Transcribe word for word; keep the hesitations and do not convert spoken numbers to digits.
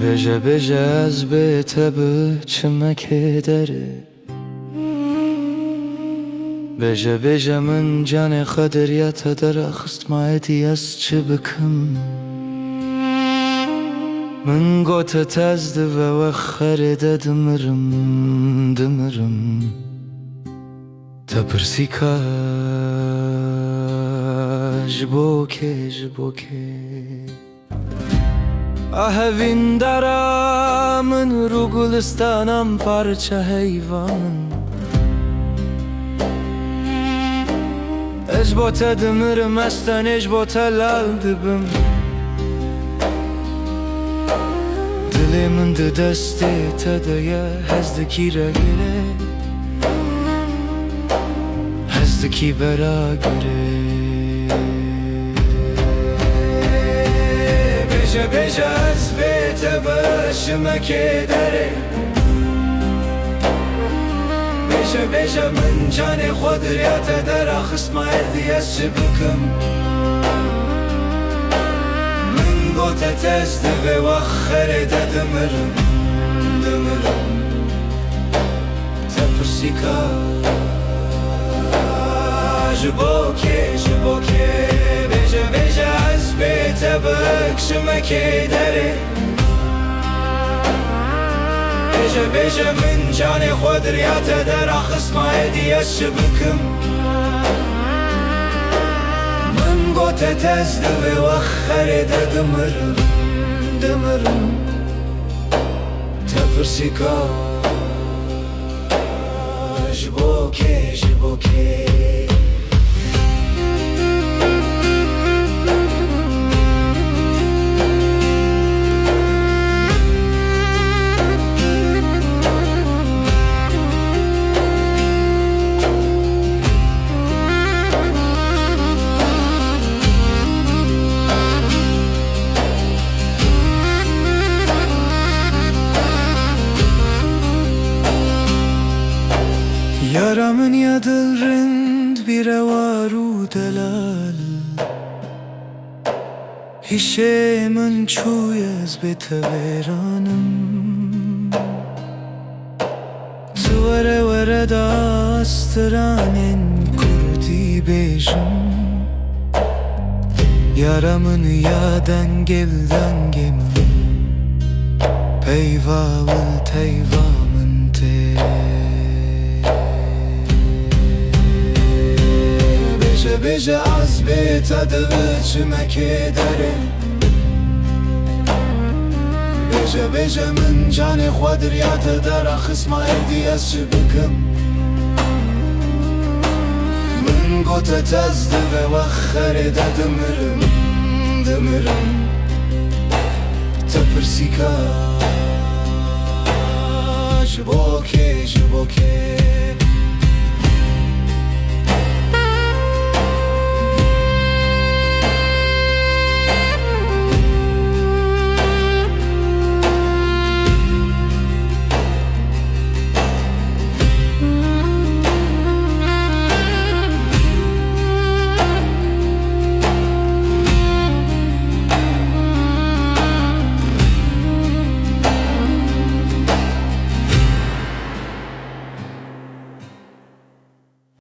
Bêje, bêje ez bê te bi çimekê derê. Bêje, bêje min canê xwe derya te dera xist, ma êdî ez çi bikim? Min gote te ez di vê wexerê de dimirim, dimirim. Te pirsîka ji bo kê, ji bo kê? A hevîndara min, rû gulistanan parça heyva min. Ez bo te dimirim, ez tenê ji bo te lal dibim. Dilê min di destê te de ye, hez dikî regilê, hez dikî beragirê. Bêje, bêje ez bê te bi şimekê derê. Bêje, bêje min canê xwe derya te dera xist, ma êdî ez çi bikim? Min gote te ez di vê wexerê de dimirim, dimirim. Te pirsîka ji bo kê, ji bo kê? Bêje, bêje ez bê te bi şimekê derê. Bêje, bêje min canê xwe derya te dera xist, ma êdî ez çi bikim? Min gote te ez di vê wexerê de dimirim, dimirim. Te pirsîka ji bo kê, ji bo kê? Yara min ya dilrind, bîrewar û delal, hişê min çûye ez bê te vêranim. Tu were were da stranên kurdî bêjim. Yara min ya dengê li dengê min, peyva wil teyva min tê. Bêje, bêje ez bê te di çimekê derê. Bêje, bêje min canê xwe derya te dera xist, ma êdî ez çi bikim? Min gote te ez di vê wexerê de dimirim, dimirim. Te pirsîka ji bo kê, ji bo kê?